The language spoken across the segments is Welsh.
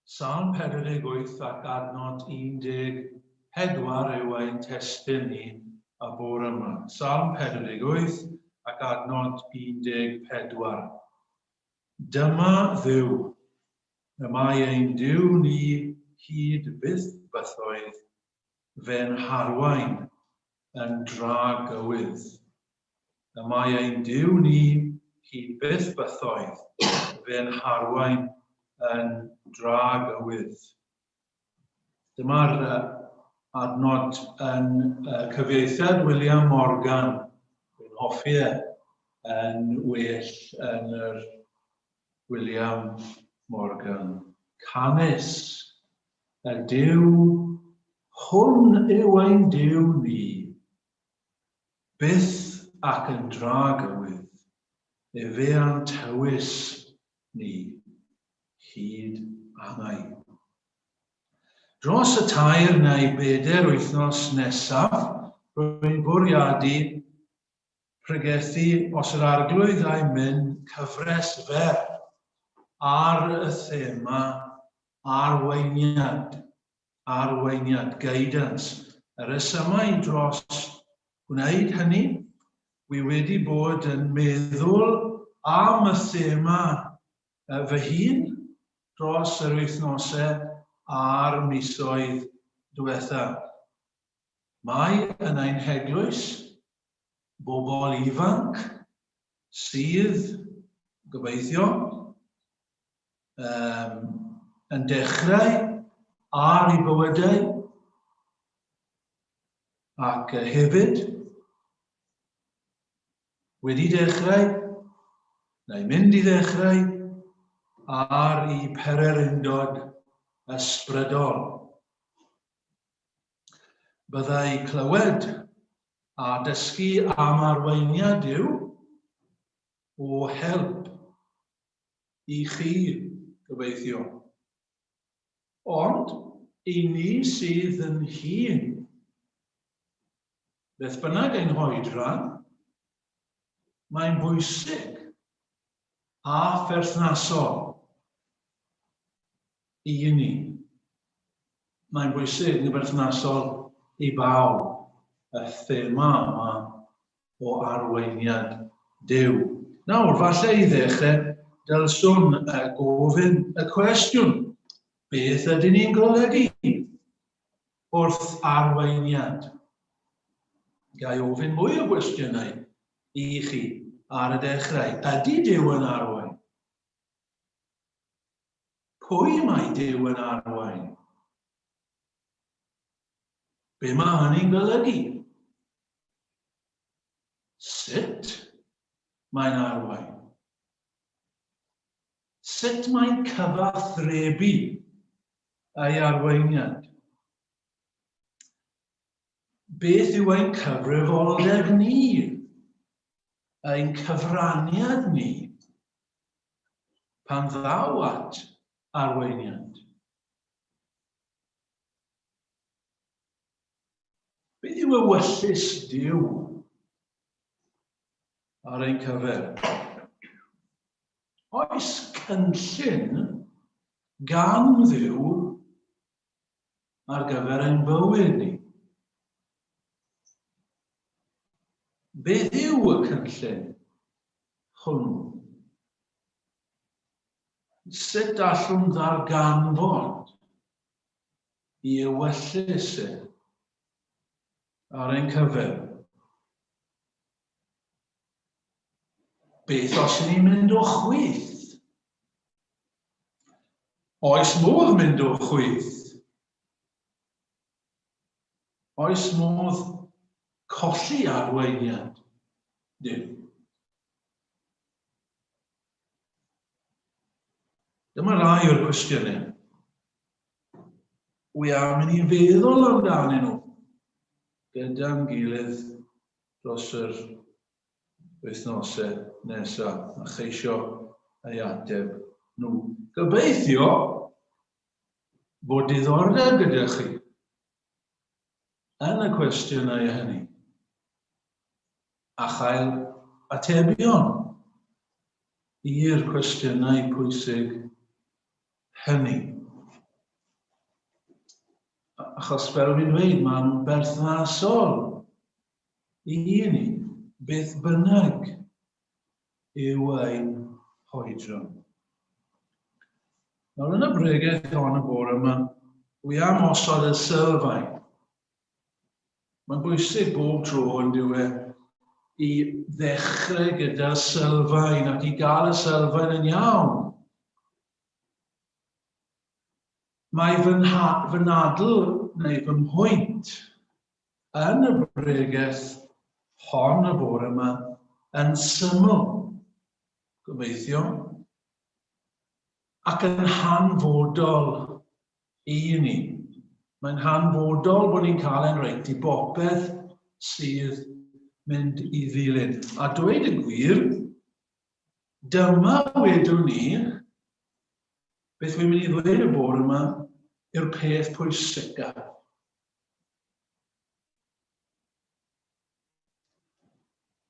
Salm 48 ac adnod 14 yw ein testun ni y bore yma. Salm 48 ac adnod 14. Dyma Dduw, y mae ein Duw ni hyd byth bythoedd, fe'n harwain yn dragywydd. Y mae ein Duw ni hyd byth bythoedd, fe'n harwain yn dragywydd. Dyma'r adnod yn cyfieithiad William Morgan. Dwi'n hoffi e yn well yn yr William Morgan. Canys y Duw hwn yw ein Duw ni, byth ac yn dragywydd, efe a'n tywys ni hyd angau. Dros y tair neu bedair wythnos nesaf, rwy'n bwriadu pregethu os yr Arglwydd a'i myn cyfres fer ar y thema arweiniad, arweiniad, guidance. Y rhesymau dros gwneud hynny, wi wedi bod yn meddwl am y thema fy hun dros yr wythnosau a'r misoedd diwetha. Mae yn ein heglwys bobl ifanc sydd, gobeithio, um, yn dechrau ar eu bywydau ac hefyd wedi dechrau neu mynd i ddechrau ar eu pererindod ysbrydol. Byddai clywed a dysgu am arweiniad Duw o help i chi, gobeithio. Ond i ni sydd yn hŷn, beth bynnag ein hoedran, mae'n bwysig a pherthnasol i ni. Mae'n bwysig yn berthnasol i bawb y thema yma o arweiniad Duw. Nawr, falle i ddechrau, dylswn gofyn y cwestiwn, beth ydyn ni'n golygu wrth arweiniad? Ga i ofyn mwy o gwestiynau i chi ar y dechrau. Ydy Duw yn arwain? Pwy mae Duw yn arwain? Be mae hynny'n golygu? Sut mae'n arwain? Sut mae'n cyfathrebu ei arweiniad? Beth yw ein cyfrifoldeb ni? Ein cyfraniad ni pan ddaw at arweiniad? Beth yw ewyllys Duw ar ein cyfer? Oes cynllun gan Dduw ar gyfer ein bywyd ni? Beth yw y cynllun hwnnw? Sut allwn ddarganfod i ewyllys e ar ein cyfer? Beth os ni'n mynd o chwith? Oes modd mynd o chwith? Oes modd colli arweiniad Duw? Dyma rai o'r cwestiynau. Wy am i ni feddwl amdanyn nhw gyda'n gilydd dros yr wythnosau nesaf a cheisio ei ateb nhw. Gobeithio bod diddordeb gyda chi yn y cwestiynau hynny a chael atebion i'r cwestiynau pwysig hynny. Achos fel fi'n dweud, mae'n berthnasol i ni, beth bynnag yw ein hoedran. Nawr yn y bregeth hon y bore yma, wi am osod y sylfaen. Mae'n bwysig bob tro yn dyw e i ddechrau gyda sylfaen ac i gael y sylfaen yn iawn. Mae fy, fy nadl neu fy mhwynt yn y bregeth hon y bore yma yn syml, gobeithio, ac yn hanfodol i ni. Mae'n hanfodol bod ni'n cael ein reit i bopeth sydd mynd i ddilyn. A dweud y gwir, dyma wedwn ni, beth wy'n mynd i ddweud y bore yma, yw'r peth pwysica.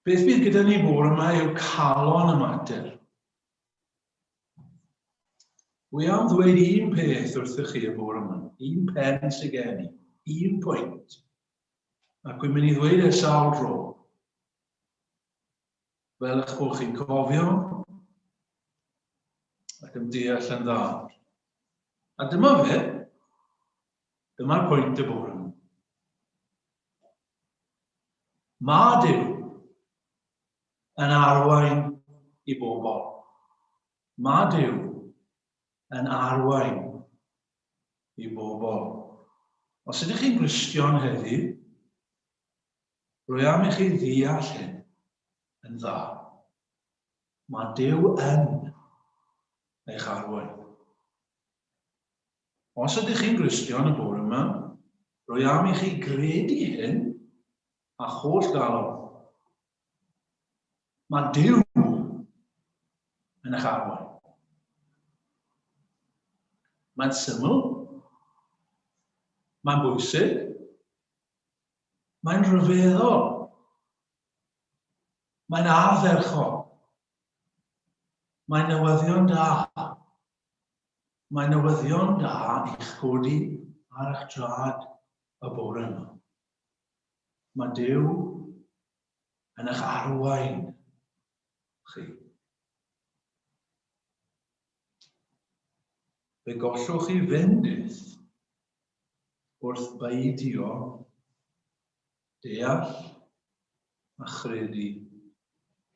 Beth bydd gyda ni bore yma yw calon y mater. Wi am ddweud un peth wrthych chi y bore yma, un pen sydd gen i, un pwynt. Ac wy'n mynd i ddweud e sawl dro. Fel eich bod chi'n cofio ac yn deall yn dda. A dyma fe, dyma'r pwynt y bore yma. Mae Duw yn arwain i bobl. Mae Duw yn arwain i bobl. Os ydych chi'n Gristion heddi, rwy am i chi ddeall hyn yn dda. Mae Duw yn eich arwain. Os ydych chi'n Gristion y bore yma, rwy am i chi gredu hyn â holl galon. Mae Duw yn eich arwain. Mae'n syml, mae'n bwysig, mae'n rhyfeddol, mae'n ardderchog, mae'n newyddion da. Mae'n newyddion da i'ch codi ar eich traed y bore yma. Mae Duw yn eich arwain chi. Fe gollwch chi fynd byth wrth beidio deall a chredu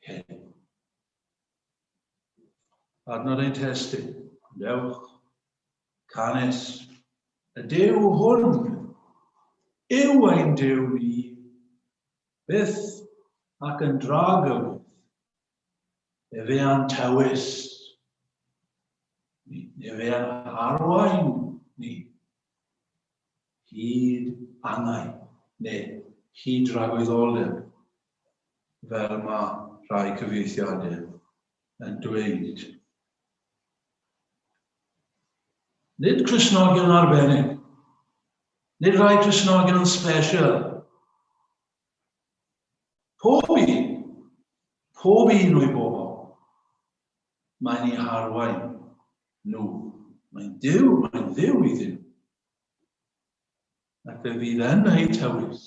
hyn. Adnod ein testun, dewch, canys y Duw hwn yw ein Duw ni, byth ac yn dragywydd. Efe a'n tewis ni, efe a'n arwain ni, hyd angau, neu hyd dragwyddoldeb, fel mae rhai cyfieithiadau yn dweud. Nid Cristnogion arbennig, nid rhai Cristnogion special. Pob un, pob un o'i bobl, mae'n ei harwain nhw. Mae'n Duw, mae'n Dduw iddyn nhw. Ac fe fydd yn eu tywys,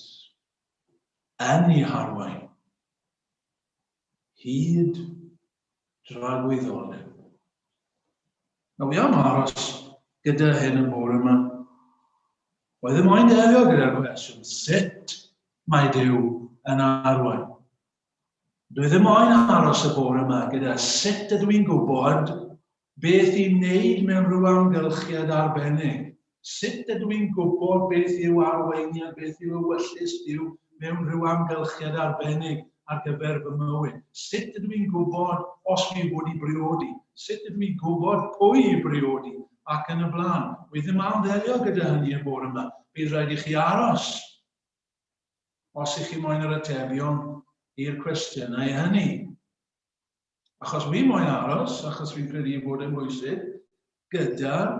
yn ei harwain, hyd dragwyddoldeb. Nawr, wi am aros gyda hyn y bore yma. Oedd ddim moyn delio gyda'r cwestiwn, sut mae Duw yn arwain? Dwi ddim moyn aros y bore yma gyda sut ydw i'n gwybod beth i wneud mewn rhyw amgylchiad arbennig. Sut ydw i'n gwybod beth yw arweiniad, beth yw ewyllys Duw mewn rhyw amgylchiad arbennig ar gyfer fy mywyd? Sut ydw i'n gwybod os fi fod i briodi? Sut ydw i'n gwybod pwy i briodi? Ac yn y blaen. Wi ddim am ddelio gyda hynny y bore yma. Bydd rhaid i chi aros os ych chi moyn yr atebion i'r cwestiynau hynny. Achos wi moyn aros, achos fi'n credu ei fod yn bwysig, gyda'r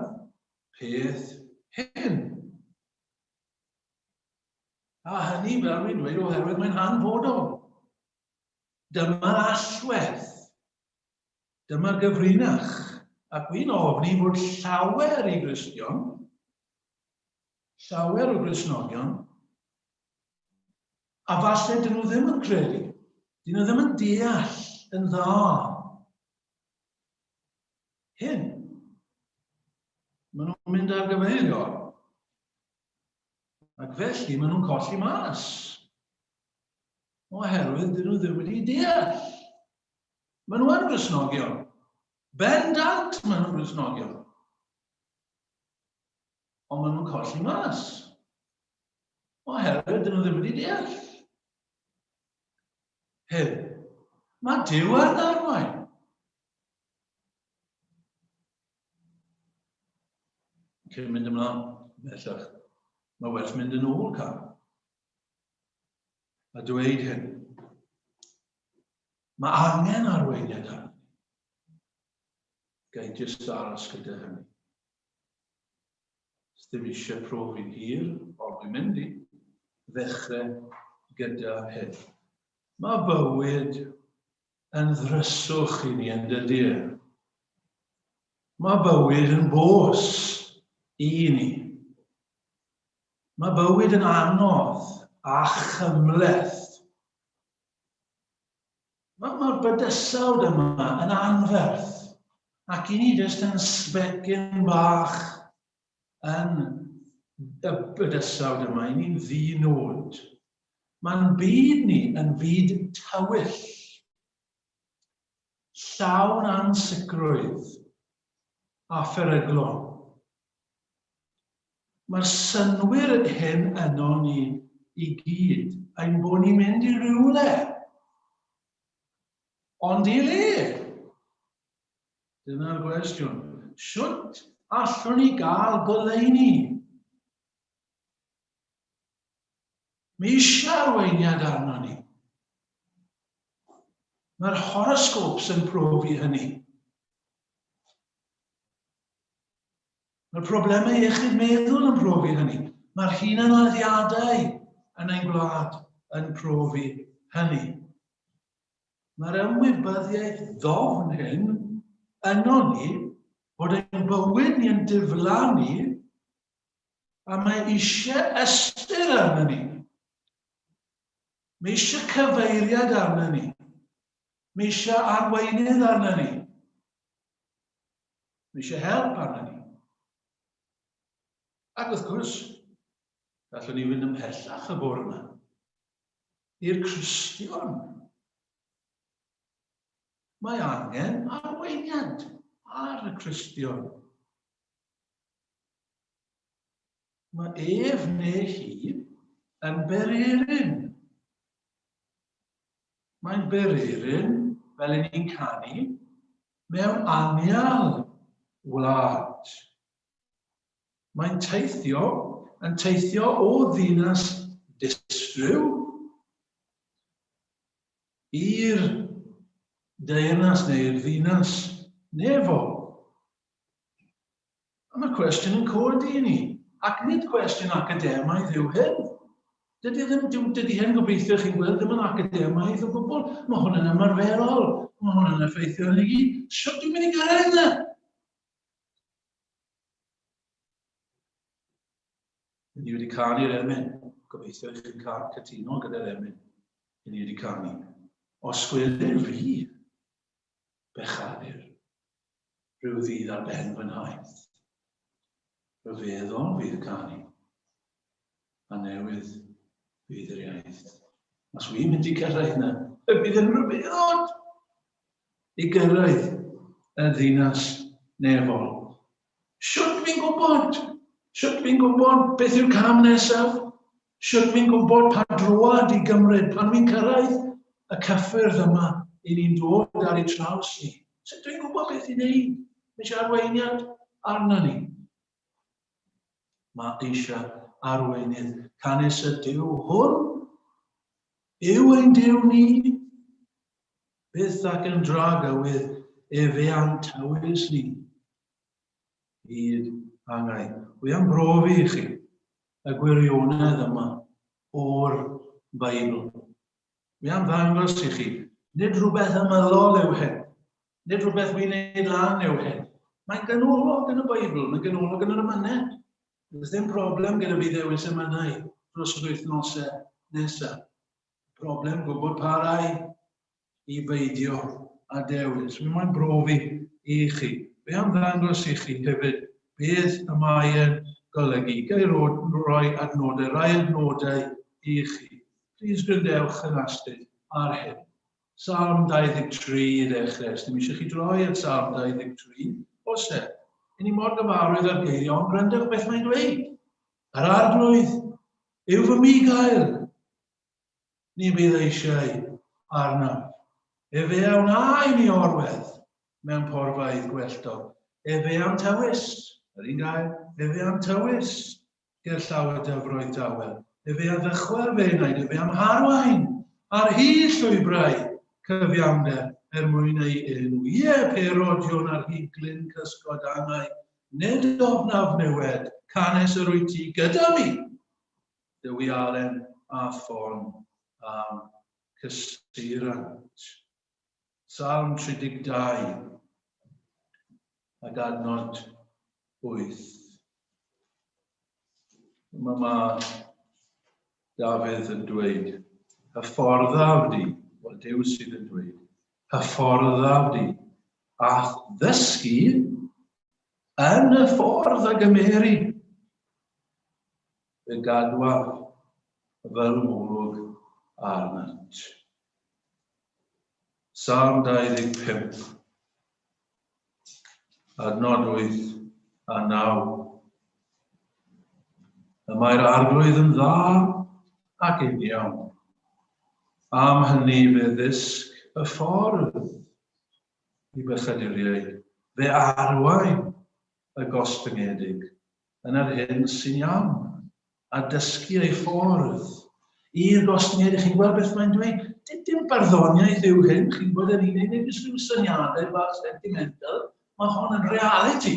peth hyn. A hynny, fel fi'n dweud, oherwydd mae'n hanfodol. Dyma'r allwedd. Dyma'r gyfrinach. Ac wy'n ofni fod llawer i Gristion. Llawer o Gristnogion, a falle dyn nhw ddim yn credu, dyn nhw ddim yn deall yn dda hyn. Maen nhw'n mynd ar gyfeirio. Ac felly maen nhw'n colli mas. Oherwydd dyn nhw ddim wedi deall. Maen nhw yn Gristnogion. Bendant maen nhw'n Gristnogion. Ond maen nhw'n colli mas. Oherwydd dyn nhw ddim wedi deall. Hyn. Mae Duw ar arwain. Cyn mynd ymlaen, bellach, mae werth mynd yn ôl cam. A dweud hyn. Mae angen arweiniad arno. Gai jyst aros gyda hynny. Ddim eisiau profi'n hir, ond dwi'n mynd i ddechrau gyda hyn. Mae bywyd yn ddryswch i ni yn dydy e? Mae bywyd yn bos i ni. Mae bywyd yn anodd a chymhleth. Mae'r ma bydysawd yma yn anferth, ac i ni jyst yn sbecyn bach yn y bydysawd yma, i ni'n ddi-nod. Mae'n byd ni yn fyd tywyll, llawn ansicrwydd a pheryglon. Mae'r synnwyr hyn yno ni i gyd, ein bod ni'n mynd i rywle. Ond i le? Dyna'r gwestiwn. Sut allwn ni gael goleuni? Mae eisiau arweiniad arno ni. Mae'r horoscopes yn profi hynny. Mae'r problemau iechyd meddwl yn profi hynny. Mae'r hunanladdiadau yn ein gwlad yn profi hynny. Mae'r ymwybyddiaeth ddofn hyn yno ni bod ein bywyd ni yn diflannu a mae eisiau ystyr arno ni. Mae eisiau cyfeiriad arno ni. Mae eisiau arweinydd arno ni. Mae eisiau help arno ni. Ac wrth gwrs, gallwn ni fynd ymhellach y bore yma. I'r Cristion. Mae angen arweiniad ar y Cristion. Mae ef neu hi yn bererin. Mae'n bererin, fel i ni'n canu, mewn anial wlad. Mae'n teithio, yn teithio o ddinas distryw i'r deyrnas neu'r ddinas nefol. A mae'r cwestiwn yn codi i ni, ac nid cwestiwn academaidd yw hyn. Dydy, ddim, dydy hyn, gobeithio chi'n gweld, ddim yn academaidd o gwbl. Mae hwn yn ymarferol, mae hwn yn effeithio arni gyd. Sut dwi'n mynd i gyrraedd yna? Ni wedi canu'r emyn. Gobeithio i chi'n cael cytuno gyda'r emyn. Ni wedi canu. Os gwelir fi, bechadur, rhyw ddydd ar ben fy nhaith. Rhyfeddol fydd y canu, a newydd fydd yr iaith. Os wy'n mynd i gyrraedd yna, y bydd yn rhyfeddod i gyrraedd y ddinas nefol. Shwt fi'n gwybod? Shwt fi'n gwybod beth yw'r cam nesaf? Shwt fi'n gwybod pa droad i gymryd pan fi'n cyrraedd y cyffyrdd yma i ni'n dod ar ei traws ni? Sut dwi'n gwybod beth i wneud? Mae eisiau arweiniad arna ni. Mae eisiau arweinydd. Canys y Duw hwn yw ein Duw ni. Byth ac yn dragywydd efe a'n tywys ni. Hyd angau. Wy am brofi i chi y gwirionedd yma o'r Beibl. Wy am ddangos i chi, nid rhywbeth ymylol yw hyn. Nid rhywbeth wy'n ei lan yw hyn. Mae'n ganolog yn y Beibl, mae'n ganolog yn yr emynau. Does ddim problem gyda fi ddewis emynau dros yr wythnosau nesaf. Problem gwybod pa rai i beidio â dewis. Mi moyn brofi i chi. Fe am ddangos i chi hefyd beth y mae'n golygu. Ga i roi adnodau, rai adnodau i chi. Please gwrandewch yn astud ar hyn. Salm 23 i ddechrau. Os ddim eisiau chi droi at Salm 23, os e? I ni mor gyfarwydd â'r geiriau, ond gwrandewch beth mae'n dweud. Yr arglwydd yw fy migail. Ni bydd eisiau arnaf. Efe a wna i mi orwedd mewn porfeydd gwelltog. Efe a'm tywys, yr un gair, efe a'm tywys ger llaw y dyfroedd dawel. Efe a ddychwel fy enaid, efe a'm harwain ar hyd llwybrau cyfiawnder er mwyn ei enw. Ie, pe rodiwn ar hyd glyn cysgod angau, nid ofnaf niwed, canys yr wyt ti gyda mi. Dy wialen a ffon am cysurant. Salm 32 ac adnod 8. Yma mae Dafydd yn dweud, hyfforddaf di, wel Duw sydd yn dweud, hyfforddaf di, a'th ddysgu yn y ffordd a gymeri. Fe gadwaf fel ngolwg arnat. Salm 25, adnod 8 a 9. Y mae'r arglwydd yn dda ac uniawn. Am hynny fe ddysg y ffordd i bechaduriaid, fe arwain y gostyngedig yn yr hyn sy'n iawn, a dysgu ei ffordd i'r gostyngedig. Chi'n gweld beth mae'n dweud? Dim, dim barddoniaeth yw hyn, chi'n gwybod yn unig, nid jyst rhyw syniadau bach sentimental, mae hon yn reality.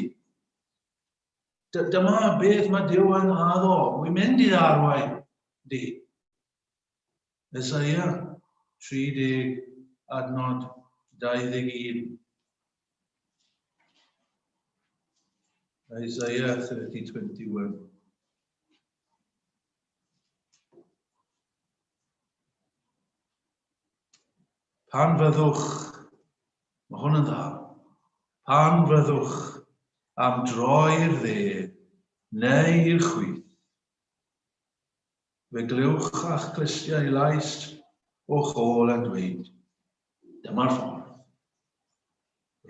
Dyma beth mae Duw yn addo, wy'n mynd i arwain di. Isaiah 30 adnod 21. Isaiah 30, 21. Pan fyddwch, mae hwn yn dda, pan fyddwch am droi'r dde neu i'r chwith, Fe glywch a'ch clustiau lais o'ch ôl yn dweud, dyma'r ffordd,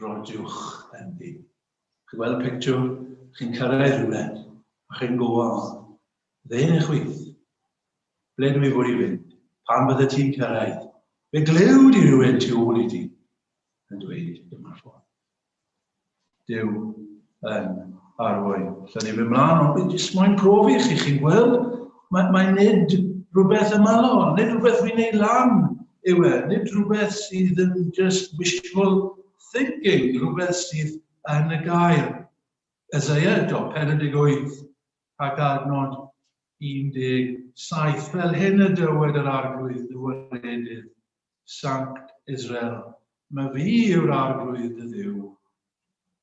rodiwch ynddi. Chi'n gweld y pictiwr? Chi'n cyrraedd rhywle, a chi'n go on. Dde neu chwith? Ble dwi fod i fynd? Pan fydde ti'n cyrraedd? Fe glyw di rhywun tu ôl i ti yn dweud, dyma'r ffordd. Duw yn arwain. Lle ni fynd mlaen, ond fi jyst moyn profi chi, chi'n gweld, mae, mae nid rhywbeth ymylol, nid rhywbeth fi'n ei lan yw e, nid rhywbeth sydd yn just wishful thinking, rhywbeth sydd yn y gair. Isaiah eto, 48 ac adnod 17, fel hyn y dywed yr arglwydd dy waredydd, Sanct Israel, ma fi yw'r Arglwydd dy Dduw,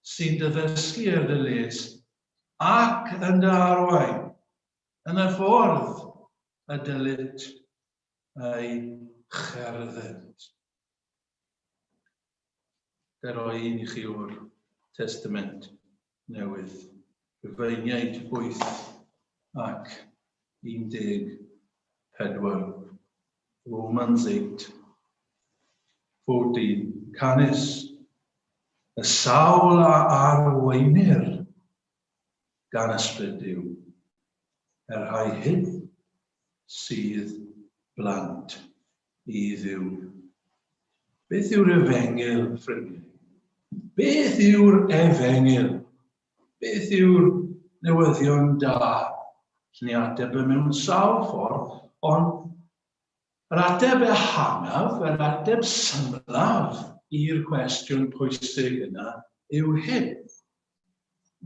sy'n dy ddysgu er dy les, ac yn dy arwain yn y ffordd y dylit ei cherdded. Ga i roi un i chi o'r Testament Newydd, Rhufeiniaid 8 ac 14. Romans 8, 14. Canys y sawl a arweinir gan Ysbryd Duw, y rhai hyn sydd blant i Dduw. Beth yw'r efengyl, ffrindiau? Beth yw'r efengyl? Beth yw'r newyddion da? Ni ateb e mewn sawl ffordd, ond yr ateb ehangaf, yr ateb symlaf i'r cwestiwn pwysig yna yw hyn.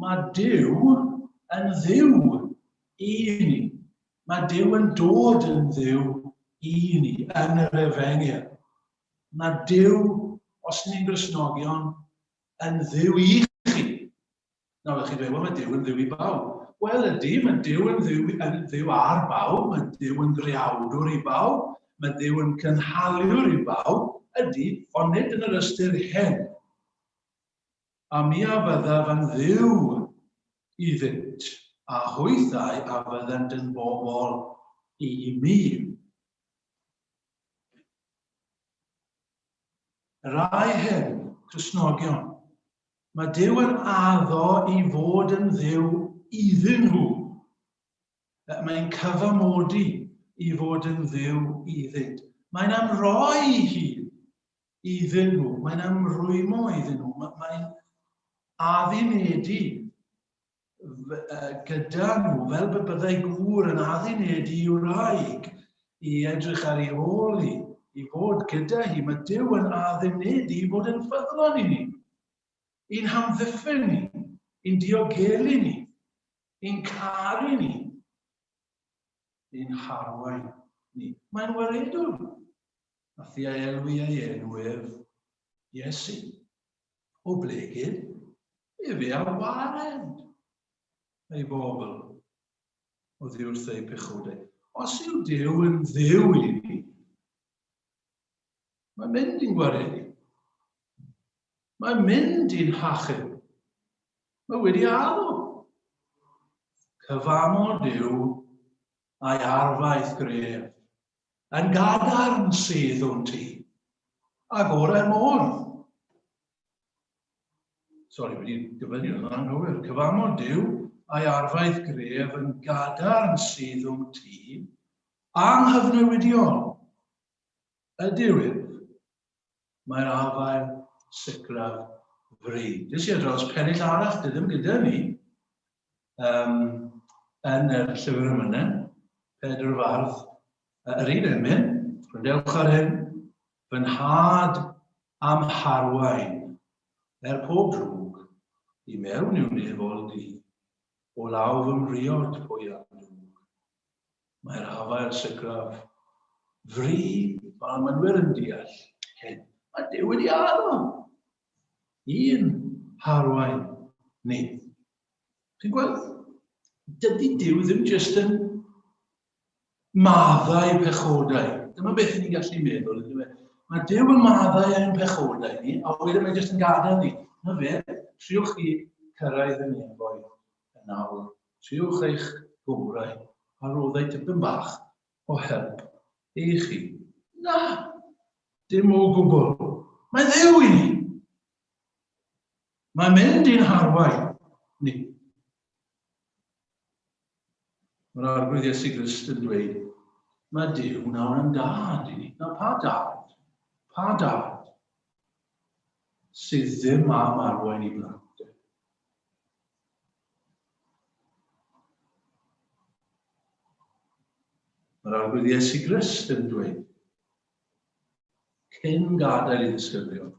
Mae Duw yn Dduw i ni. Mae Duw yn dod yn Dduw i ni yn yr efengyl. Mae Duw, os ni'n Gristnogion, yn Dduw i chi. Nawr, chi'n dweud, wel, mae Duw yn Dduw i bawb. Wel ydy, mae Duw yn ddiw, yn ddiw ar bawb, mae Duw yn greawdwr i bawb, mae Duw yn cynhaliwr i bawb, ydy, ond nid yn yr ystyr hyn. A mi a fyddaf yn ddiw iddynt, a hwythau a fyddent yn bobl i mi. Y rhai hyn, Cristnogion, mae Duw yn addo i fod yn Dduw iddyn nhw. Mae'n cyfamodi i fod yn Dduw iddynt. Mae'n amroi i hun iddyn nhw. Mae'n amrwymo iddyn nhw. Mae'n addunedu gyda nhw, fel be byddai gŵr yn adduned i wraig i edrych ar ei ôl i, i fod gyda hi. Mae Duw yn adduned i fod yn ffyddlon i ni, i'n hamddiffyn ni, i'n diogelu ni, i'n caru ni, i'n harwain ni. Mae'n waredwr. A thi ei elwi ei enw ef, Iesu. O blegid, efe a wared ei bobl oddi wrth eu pechodau. Os yw Duw yn ddiw i ni, mae'n mynd i'n gwaredu. Mae'n mynd i'n hachub. Mae wedi addo. Cyfamod yw a'i arfaeth gref. Yn gadarn sydd o'n ti, a gorau'r môr. Sori, wedi dyfynnu hwnna'n anghywir. Cyfamod Duw a'i arfaeth gref yn gadarn sydd o'n ti, anghyfnewidiol ydyw ef. Mae'r afael sicraf fri. Des i ar draws pennill arall, dy ddim gyda ni, um, yn yr llyfr emynau, Pedr Fardd, yr un emyn, gwrandewch ar hyn, fy nhad am harwain, er pob drwg, i mewn i'w nefol di, o law fy mhriod pwy am ddwg. Mae'r afael sicraf fri, mae'r Almaenwyr yn deall hyn. Mae Duw wedi addo i'n harwain ni. Chi'n gweld, dydy Duw ddim jyst yn maddau pechodau. Dyma beth ni'n gallu meddwl, ynddo fe? Mae Duw yn maddau ein pechodau ni, a wedyn mae jyst yn gadael ni. Na fe, triwch chi cyrraedd y nefoedd yn awr. Triwch eich gorau a roddai tipyn bach o help i chi. Na! Dim o gwbl. Mae'n ddew i ni. Mae'n mynd i'n harwain ni. Mae'r Arglwydd Iesu Grist yn dweud, mae Duw nawr yn dad i ni. Nawr, pa dad? Pa dad sydd ddim am arwain i blant? Mae'r Arglwydd Iesu Grist yn dweud, cyn gadael i ddisgyblion,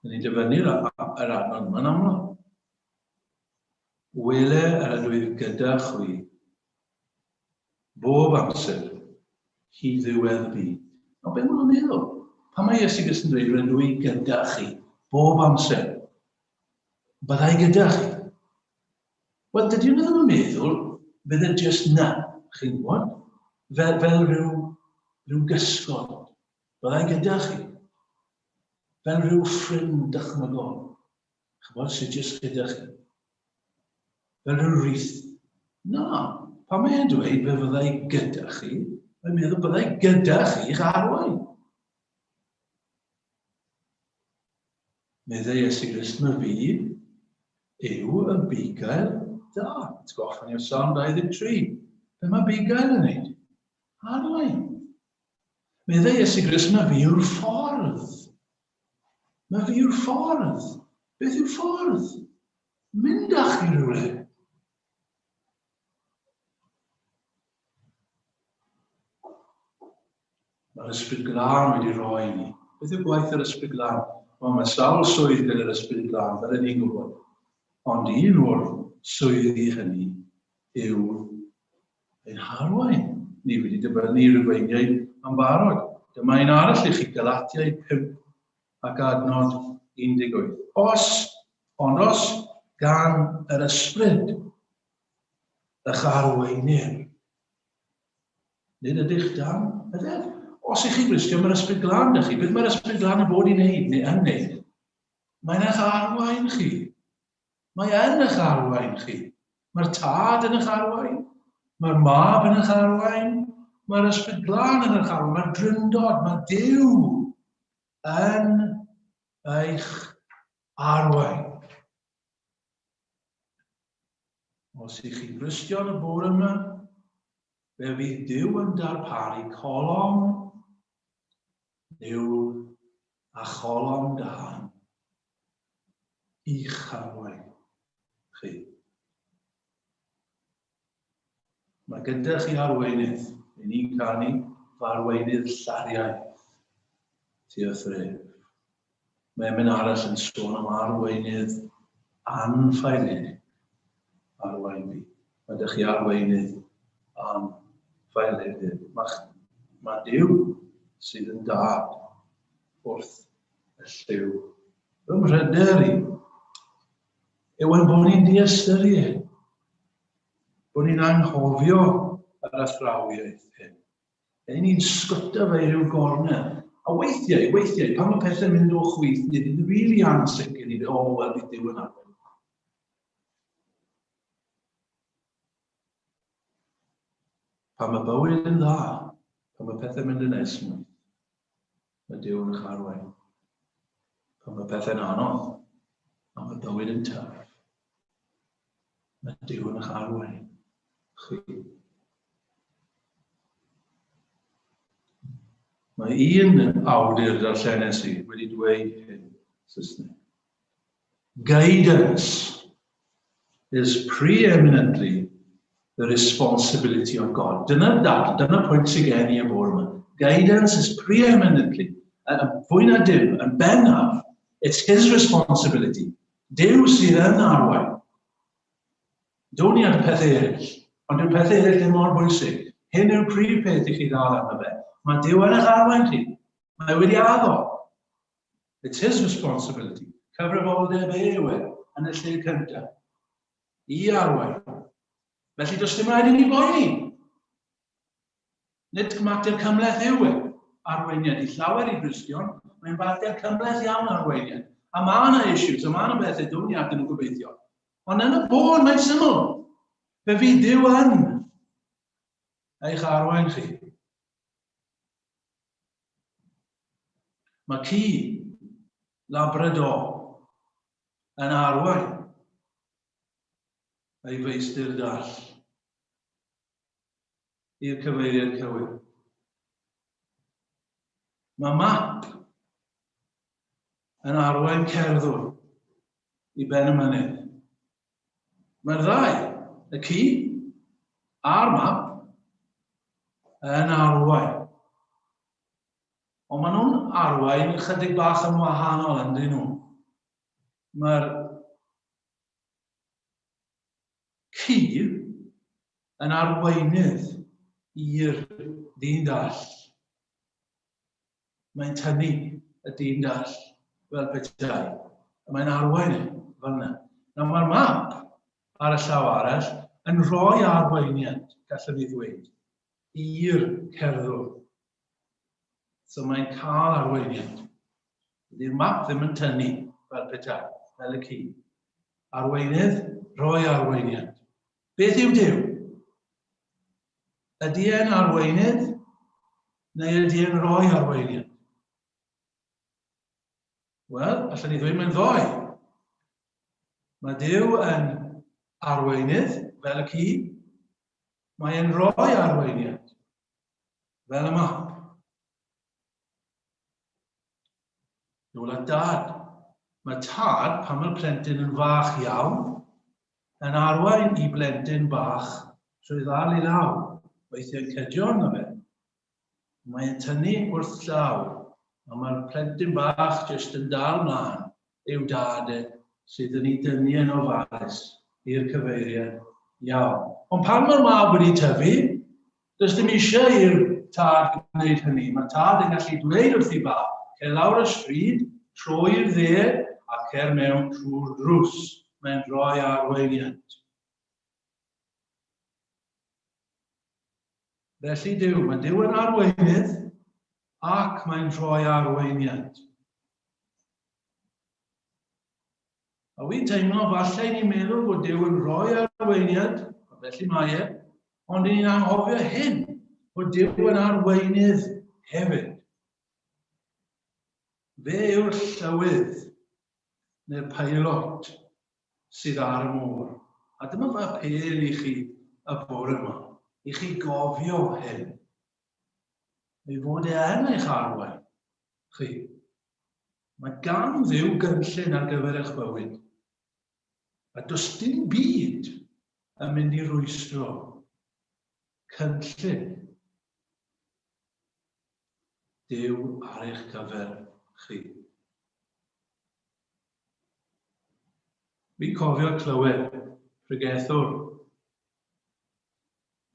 yn ei dyfynnu'r yr adnod yma'n aml. Wele yr ydw i gyda chwi bob amser hyd ddiwedd y byd. Nawr, beth maen nhw'n meddwl? Pan mae Iesu Grist yn dweud, rydw i gyda chi bob amser, Byddai gyda chi. Wel, dydy nhw ddim yn meddwl, bydd e jyst na, chi'n gwybod, fel, fel rhyw, rhyw gysgod. Byddai gyda chi. Fel rhyw ffrind dychmygol. Chybod, sydd jyst gyda chi. Fel rhyw rith. Na, pan mae e'n dweud fe fyddai gyda chi, mae'n meddwl byddai gyda chi i'ch arwain. Meddai Iesu Grist, Myfi yw y bugail da. Atgoffa ni o Salm 23. Be mae bugail yn wneud? Arwain. Meddai Iesu Grist, Myfi yw'r ffordd. Myfi yw'r ffordd. Beth yw'r ffordd? Mynd â chi rhywle. Mae'r Ysbryd Glân wedi rhoi i ni. Beth yw gwaith yr Ysbryd Glân? Wel, mae sawl swydd gyda'r Ysbryd Glân, fel ni'n gwybod. Ond un o'r swyddi hynny yw ein harwain. Ni wedi dyfynnu Rufeiniaid am barod. Dyma un arall i chi, Galatiaid 5 ac adnod 18. Os, ond os gan yr Ysbryd. Ych arweinir. Nid ydych dan y ddeddf. Os ych chi'n Gristion, mae'r Ysbryd Glân 'da chi. Beth mae'r Ysbryd Glân yn bod i wneud, neu yn wneud? Mae'n eich arwain chi. Mae yn eich arwain chi. Mae'r Tad yn eich arwain. Mae'r Mab yn eich arwain. Mae'r Ysbryd Glân yn eich arwain. Mae'r Drindod, mae Duw yn eich arwain. Os ych chi'n Gristion y bore yma, fe fydd Duw yn darparu colofn niwl a cholofn dân i'ch arwain chi. Mae gyda chi arweinydd, i ni'n canu fy arweinydd llariaeth tua thref. Mae emyn arall yn sôn am arweinydd anffaeledig arwain fi. Mae ydych chi arweinydd anffaeledig. Mae, mae Duw sydd yn dad wrth y llyw. Fy mhryder i yw ein bod ni'n diystyru hyn, bod ni'n anghofio yr athrawiaeth hyn. Neu ni'n sgwta fe i ryw gornel. A weithiau, weithiau, pan mae pethau'n mynd o chwith, ni fydd yn rili ansicr, ni fydd, o, wel, bydd Duw yn arwain. Pan mae bywyd yn dda, pan mae pethau'n mynd yn esmwyth, mae Duw yn eich arwain. Pan mae pethau'n anodd, a mae bywyd yn tyff, mae Duw yn eich arwain chi. Mae un awdur darllenes i wedi dweud hyn Saesneg. Guidance is preeminently the responsibility of God. Dyna'r dadl, dyna pwynt sydd gen i y bore yma. Guidance is preeminently, yn fwy na dim, yn bennaf, it's his responsibility. Duw sydd yn arwain. Down ni at y pethau eraill, ond dyw'r pethau eraill ddim mor bwysig. Hyn yw'r prif peth i chi ddal arno fe. Mae Duw yn eich arwain chi. Mae wedi addo. It's his responsibility. Cyfrifoldeb e yw e, yn y lle cyntaf. I arwain. Felly does dim rhaid i ni boeni. Nid mater cymhleth yw e, arweiniad. I llawer i Gristion, mae'n fater cymhleth iawn arweiniad. A mae yna issues, a mae yna bethau dwn i atyn nhw gobeithio. Ond yn y bôn, mae'n syml. Fe fydd Duw yn eich arwain chi. Mae ci Labrador yn arwain ei feistr dall i'r cyfeiriad cywir. Mae map yn arwain cerddwr i ben y mynydd. Mae'r ddau, y ci a'r map, yn arwain. Ond maen nhw'n arwain ychydig bach yn wahanol ynddyn nhw. Mae'r ci yn arweinydd i'r ddyn dall. Mae'n tynnu y dyn dall fel petai. A mae'n arwain e fel yna. Nawr mae'r map ar y llaw arall yn rhoi arweiniad, gallwn ni ddweud, i'r cerddwr. So mae'n cael arweiniad. Dydy'r map ddim yn tynnu fel petai, fel y ci. Arweinydd, rhoi arweiniad. Beth yw Duw? Ydy e'n arweinydd neu ydy e'n rhoi arweiniad? Wel, allan ni ddweud mae'n ddoe. Mae Duw yn arweinydd, fel y ci. Mae e'n rhoi arweiniad, fel y map. Nôl at dad. Mae tad, pan mae'r plentyn yn fach iawn, yn arwain i blentyn bach trwy ddal i law, weithiau'n cydio arno fe. Mae'n tynnu wrth llaw, a mae'r plentyn bach jyst yn dal mlaen i'w dad e sydd yn ei dynnu yn ofalus i'r cyfeiriad iawn. Ond pan mae'r mab wedi tyfu, Does dim eisiau i'r tad gwneud hynny. Mae tad yn gallu dweud wrth ei fab, cer lawr y stryd, tro i'r dde a cer mewn trwy'r drws. Mae'n rhoi arweiniad. Felly Duw, mae Duw yn arweinydd ac mae'n rhoi arweiniad. A wy'n teimlo falle i ni'n meddwl bod Duw yn rhoi arweiniad, a felly mae e, ond i ni'n anghofio hyn, bod Duw yn arweinydd hefyd. Fe yw'r llywydd neu'r peilot sydd ar y môr. A dyma fy apêl i chi y bore yma, i chi gofio hyn. Ei fod e yn eich arwain chi. Mae gan Dduw gynllun ar gyfer eich bywyd. A does dim byd yn mynd i rwystro cynllun Duw ar eich cyfer chi. Fi'n cofio clywed pregethwr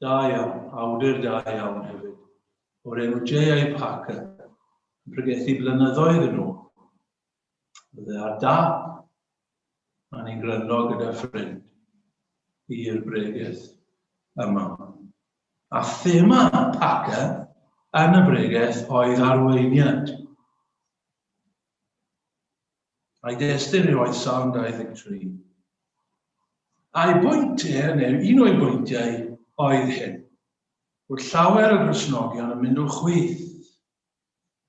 da iawn, awdur da iawn hefyd, o'r enw J.I. Packer, yn pregethu blynyddoedd yn ôl. Oedd e ar dap, a ni'n gryndo gyda ffrind i'r bregeth yma. A thema Packer yn y bregeth oedd arweiniad. A'i destun yw oedd Salm 23. A'i bwynt e, neu un o'i bwyntiau, oedd hyn, bod llawer o Gristnogion yn mynd o chwith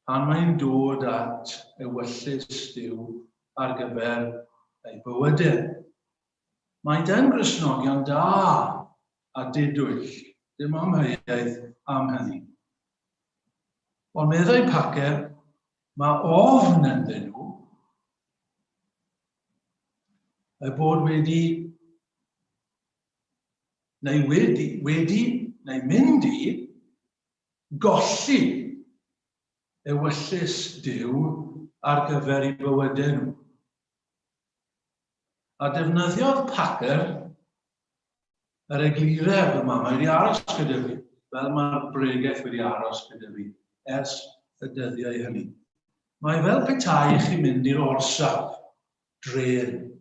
pan mae'n dod at ewyllys Duw ar gyfer eu bywydau. Maent yn Gristnogion da a didwyll, dim amheuaeth am hynny. Ond meddai Packer, mae ofn ynddyn nhw eu bod wedi neu wedi, wedi neu mynd i golli ewyllys Duw ar gyfer eu bywydau nhw. A defnyddiodd Packer yr eglureb yma, mae wedi aros gyda fi, fel mae'r bregeth wedi aros gyda fi ers y dyddiau hynny. Mae fel petai chi'n mynd i'r orsaf drên.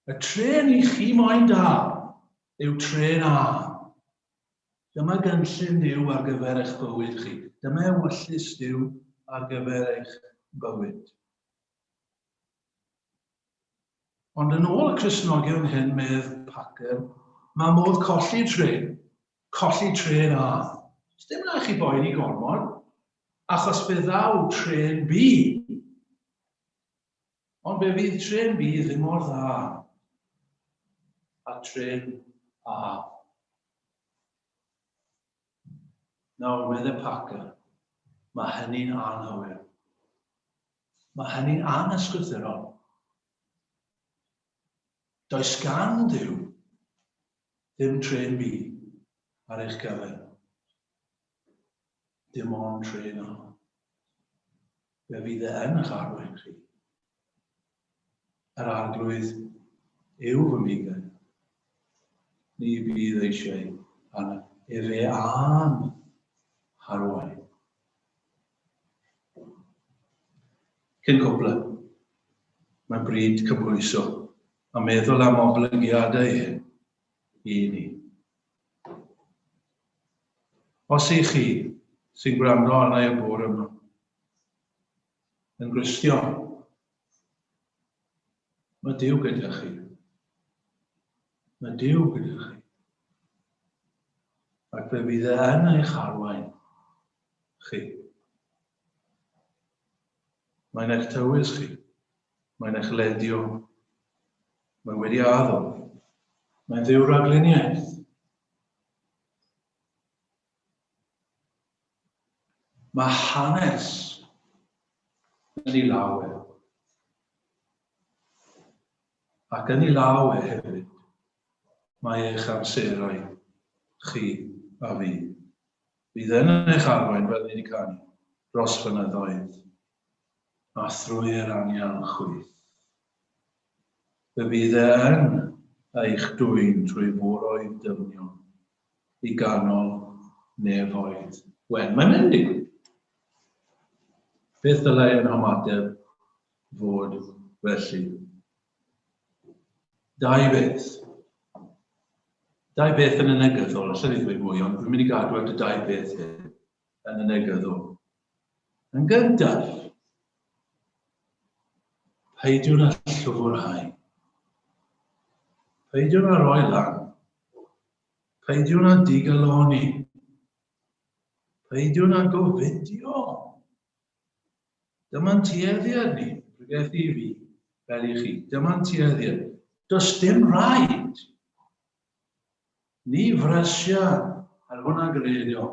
Y trên i chi moyn dal yw trên A. Dyma gynllun Duw ar gyfer eich bywyd chi. Dyma ewyllys Duw ar gyfer eich bywyd. Ond yn ôl y Cristnogion hyn, medd Packer, mae modd colli trên, colli trên A. Dim rhaid chi boeni gormod, achos fe ddaw trên B. Ond fe fydd trên B ddim mor dda a trên A. Nawr, medde Packer, mae hynny'n anghywir. Mae hynny'n anysgrythurol. Does gan Dduw ddim trên B ar eich gyfer. Dim ond trên A. Fe fydd e yn eich arwain chi. Yr Arglwydd yw fy mbugail. Ni fydd eisiau arna. Efe a'm harwain. Cyn cwpla, mae'n bryd cymhwyso a meddwl am oblygiadau hyn i ni. Os i chi sy'n gwrando arna i'r bore yma, yn Gristion, mae Duw gyda chi. Mae Duw gyda chi. Ac fe fydd e yn eich arwain chi. Mae'n eich tywys chi. Mae'n eich ledio. Mae wedi addo. Mae'n Dduw ragluniaeth. Mae hanes yn ei law e. Ac yn ei law e hefyd, mae eich amserau chi a fi. Bydd yn eich arwain fel ni wedi canu dros fynyddoedd a thrwy'r anial chwith. Fe fydd e yn eich dwyn trwy foroedd dyfnion i ganol nefoedd wen. Mae'n mynd i. Beth ddylai ein hymateb fod felly? Dau beth. Dau beth yn y negyddol, allwn i ddweud mwy, ond dwi'n mynd i gadw at y dau beth hyn yn y negyddol. Yn gyntaf, peidiwn â llwfrhau. Peidiwn â roi lan. Peidiwn â digaloni. Peidiwn â gofidio. Dyma'n tueddiad ni, pregethu i fi, fel i chi. Dyma'n tueddiad. Does dim rhaid. Ni frysia ar hwnna gredio,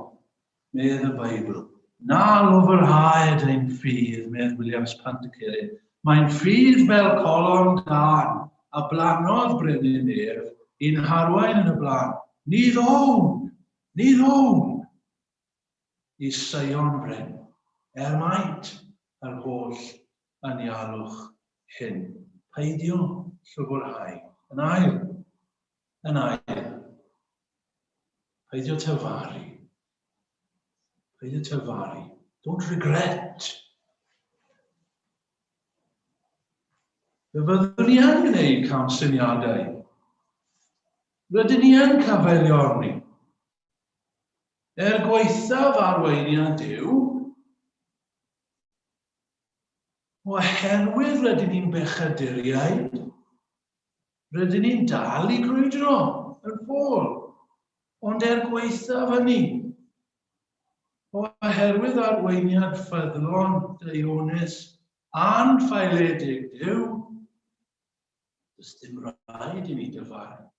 medd y Beibl. Na lwfrhaed ein ffydd, medd Williams Pantycelyn. Mae'n ffydd fel colon dân, a blannodd brenin ef, i'n harwain yn y blaen. Ni ddown! Ni ddown! I Seion Bryn, er maint yr holl anialwch hyn. Peidio llwfrhau. Yn ail, yn ail, peidio tyfaru. Peidio tyfaru. Don't regret. Fe fyddwn ni yn gwneud camsyniadau. Rydyn ni yn cyfeilio arni. Er gwaethaf arweiniad Duw, oherwydd rydyn ni'n bechaduriaid, rydyn ni'n dal i grwydro yn ffôl. Ond er gwaethaf hynny, oherwydd arweiniad ffyddlon Dionys anffaeledig Duw, does dim rhaid i ni dyfaru.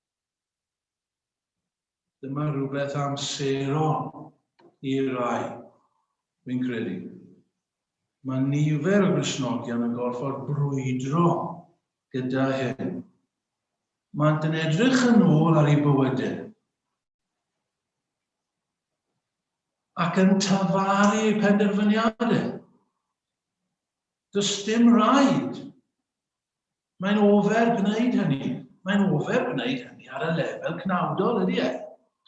Dyma rhywbeth amserol i rai, fi'n credu. Mae nifer o Gristnogion yn gorfod brwydro gyda hyn. Maent yn edrych yn ôl ar eu bywydau ac yn tafaru eu penderfyniadau. Does dim rhaid. Mae'n ofer gwneud hynny. Mae'n ofer gwneud hynny ar y lefel cnawdol, ydy e?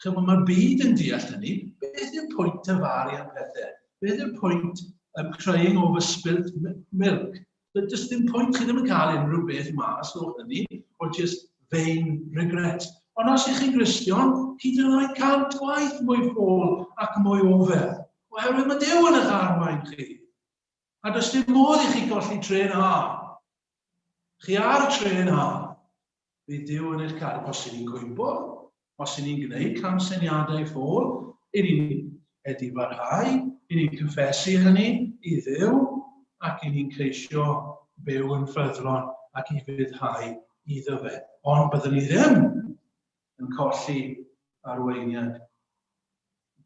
Chymod, mae'r byd yn deall hynny. Beth yw'r pwynt tyfaru am pethau? Beth yw'r pwynt um, crying over spilt milk? Does dim pwynt, chi ddim yn cael unrhyw beth mas o hynny, or just vain regret. Ond os ych chi'n Gristion, hyd yn oed 100 gwaith mwy ffôl ac mwy ofer. Oherwydd mae Duw yn eich arwain chi. A does dim modd i chi golli trên A. Chi ar y trên A. Bydd Duw yn eich cadw. Os ydyn ni'n gwympo, os ydyn ni'n gwneud camsyniadau ffôl, i ni'n edifarhau, i ni'n cyffesu hynny i Dduw, ac i ni'n ceisio byw yn ffyddlon ac i fyddhau iddo fe. Ond byddwn ni ddim yn colli arweiniad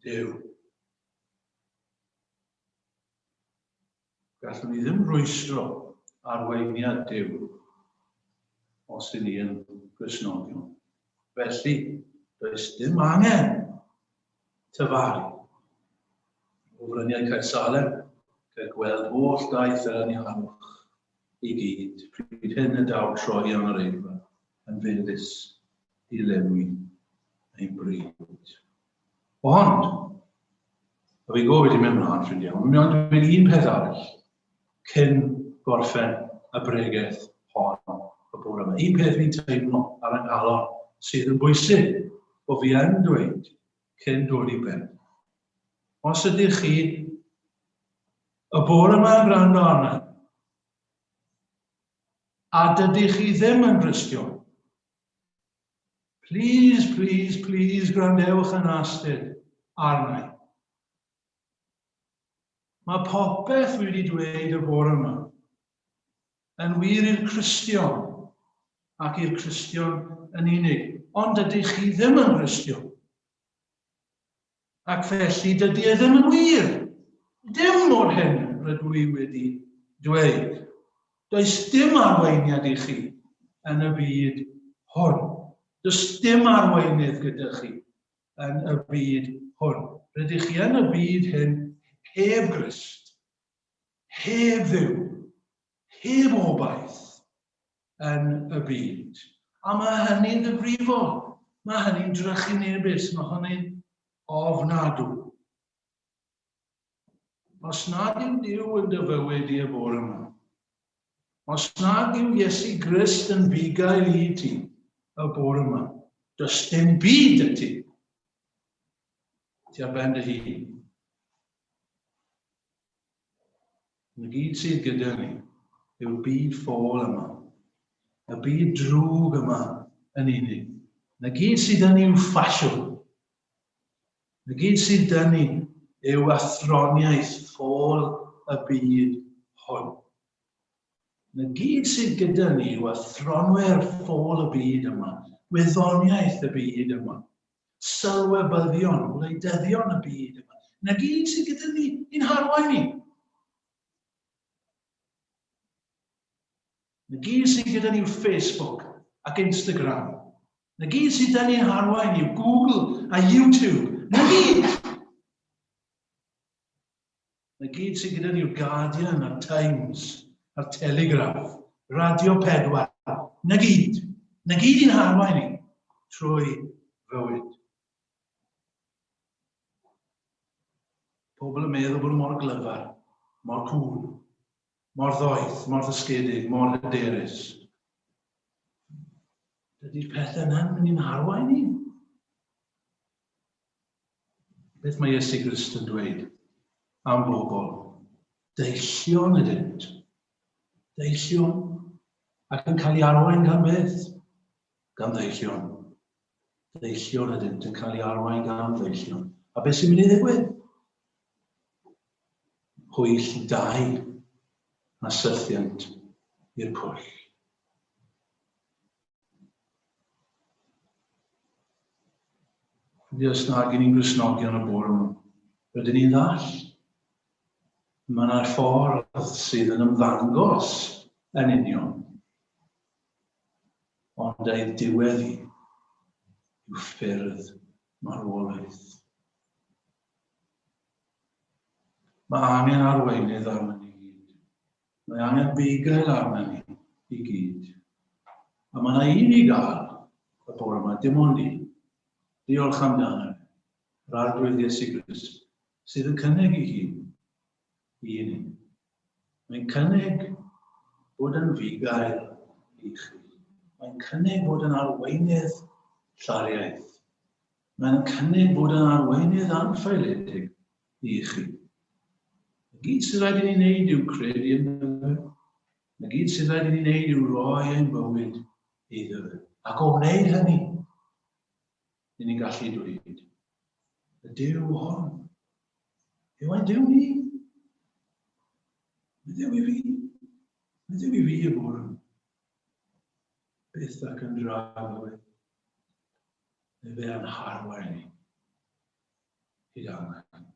Duw. Gallwn ni ddim rwystro arweiniad Duw os y'n ni yn Gristnogion. Felly, does dim angen tyfaru. O fryniau Caersalem, cael gweld holl daith yr anialwch i gyd. Pryd hyn y daw troi am yr eirfa yn felys i lenwi ein bryd. Ond, a fi'n gwybod wedi mynd mlaen, ffrindiau, ond mi'n ond dweud un peth arall cyn gorffen y bregeth hon y bore yma. Un peth fi'n teimlo ar yng nghalon sydd yn bwysig bod fi yn dweud cyn dod i ben. Os ydych chi y bore yma yn gwrando arna, a dydych chi ddim yn Gristion, Plîs, plîs, plîs gwrandewch yn astud arna i. Mae popeth wedi dweud y bore yma yn wir i'r Cristion ac i'r Cristion yn unig, ond dydych chi ddim yn Gristion. Ac felly dydy e ddim yn wir. Dim o'r hyn rydw i wedi dweud. Does dim arweiniad i chi yn y byd hwn. Does dim arweinydd gyda chi yn y byd hwn. Rydych chi yn y byd hyn heb Grist, heb Dduw, heb obaith yn y byd. A mae hynny'n ddifrifol. Mae hynny'n drychinebus. Mae hynny'n ofnadw. Os nad yw Duw yn dy fywyd i y bore yma, os nad yw Iesu Grist yn fugail i ti y bore yma, Does dim byd y ti. Ti ar ben dy hun. Na gyd sydd gyda ni yw'r byd ffôl yma. Y byd drwg yma yn unig. Na gyd sydd yn yw ffasiwn. Na gyd sydd dyn ni yw athroniaeth ffôl y byd hwn. Na gyd sydd gyda ni yw athronwyr ffôl y byd yma, gwyddoniaeth y byd yma, sylwebyddion, gwleidyddion y byd yma. Na gyd sydd gyda ni i'n harwain ni. Na gyd sydd gyda ni yw Facebook ac Instagram. Na gyd sydd gyda ni'n harwain yw Google a YouTube. Na gyd! Na gyd sydd gyda ni yw'r Guardian a'r Times a'r Telegraph, Radio 4. Na gyd. Na gyd i'n harwain ni trwy fywyd. Pobl yn meddwl bod nhw mor glyfar, mor cool, mor ddoeth, mor ddysgedig, mor hyderus. Dydy'r pethau yna'n mynd i'n harwain ni. Beth mae Iesu Grist yn dweud am bobl? Deillion ydynt. Deillion. Ac yn cael ei arwain gan beth? Gan ddeillion. Deillion ydynt yn cael ei arwain gan ddeillion. A beth sy'n mynd i ddigwydd? Hwyll dau a syrthiant i'r pwll. Ydy os nag i ni'n Gristnogion y bore yma, rydyn ni'n ddall. Mae yna ffordd sydd yn ymddangos yn union, ond ei diwedd hi yw ffyrdd marwolaeth. Mae angen arweinydd arnon ni gyd. Mae angen bugail arna ni i gyd. A mae yna un i gael y bore yma, dim ond un. Diolch amdano fe, yr Arglwydd Iesu Grist, sydd yn cynnig ei hun i ni. Mae'n cynnig bod yn fugail i chi. Mae'n cynnig bod yn arweinydd llariaeth. Mae'n cynnig bod yn arweinydd anffaeledig i chi. Y gyd sydd rhaid i ni wneud yw credu ynddo fe. Y gyd sydd rhaid i ni wneud yw rhoi ein bywyd iddo fe. Ac o wneud hynny, ni ni'n gallu dweud, y Duw hwn, yw ein Duw ni. Mae Duw i fi. Mae Duw i fi y bore. Byth ac yn dragwydd. Neu fe a'n harwain ni. Hyd angau.